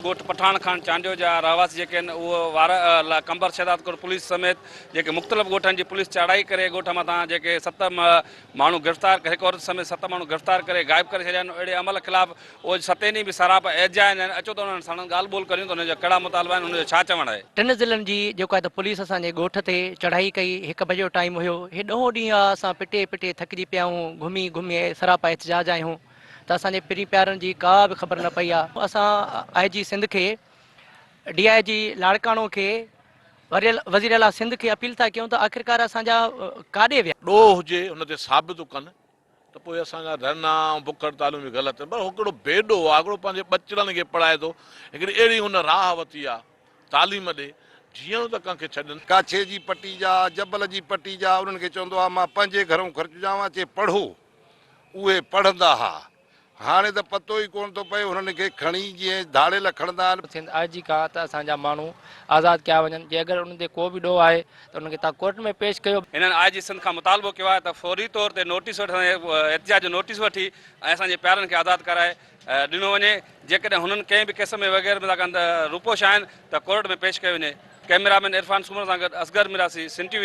ڳوٺ پٺاڻ خان چانڊيو جا رهواسي جيڪي آهن اهو وارهه قمبر شهدادڪوٽ پوليس سميت جيڪي مختلف ڳوٺن جي پوليس چاڙهائي ڪري ڳوٺ مٿان جيڪي ست ماڻهو گرفتار هڪ عورت سميت ست ماڻهو گرفتار ڪري غائب ڪري ڇڏيا آهن اهڙي عمل خلاف اهي ستين ڏينهن به سراپا احتجاج آهن اچو ته انهن ساڻن ڳالهه ٻولهه ڪريون ته انهن جا ڪهڙا مطالبا آهن انهن جو ڇا چوڻ آهي. ٽن ضلعن جي جيڪو آهي ته پوليس اسان جي ڳوٺ تي چڙهائي ڪئي هڪ بجي جو ٽائيم هيو هي ڏهون ڏينهن آ اسان پٽي پٽي ٿڪجي پيا آهيون گهمي گهمي سراپا احتجاج آهيون ته اسان جي پرين پيارن جي ڪا به خبر نه پئي آ اسان آء جي سنڌ کي ڊي I جي لاڙڪاڻو کي وزير اعليٰ سنڌ کي اپيل ٿا ڪيون ته آخرڪار اسان جا ڪاڏي ويا. ڏوهه هجي ان تي ثابت ڪن ته پوء اسان جا ڌرڻا ۽ بک هڙتالون به غلط آهن پر هو هڪڙو بي ڏوهه آهي هڪڙو پنهنجي ٻچڙن کي پڙهائي ٿو هڪڙي اهڙي هن راهه وتي آهي تعليم ڏي جيئڻو ته ڪنهن کي ڇڏن. ڪاڇي جي پٽي جا، جبل جي پٽي جا انهن کي چوندو آ مان پنهنجي گهرئون خرچجانء چي پڙهو. اهي پڙهندا ها. هاڻي ته پتو ئي ڪونه ٿو پئي هنن کي کڻي جيئن ڌاڙيل کڻندا آهن. سنڌ آء جي کان ته اسان جا ماڻهو آزاد ڪيا وڃن جي اگر انهن تي ڪو به ڏوهه آهي ته انهن کي توهان ڪورٽ ۾ پيش ڪيو. هنن آء جي سنڌ کان مطالبو ڪيو آهي ته فوري طور تي نوٽيس وٺي احتجاج جو نوٽيس وٺي ۽ اسان جي پيارن کي آزاد ڪرائي ڏنو وڃي جيڪڏهن هنن ڪنهن به ڪيس ۾ وغيره ۾ روپوش آهن ته ڪورٽ ۾ پيش ڪيو وڃي ڪئميرا مين عرفان سومرو سان گڏ اصغر ميراسي سنڌ ٽي وي.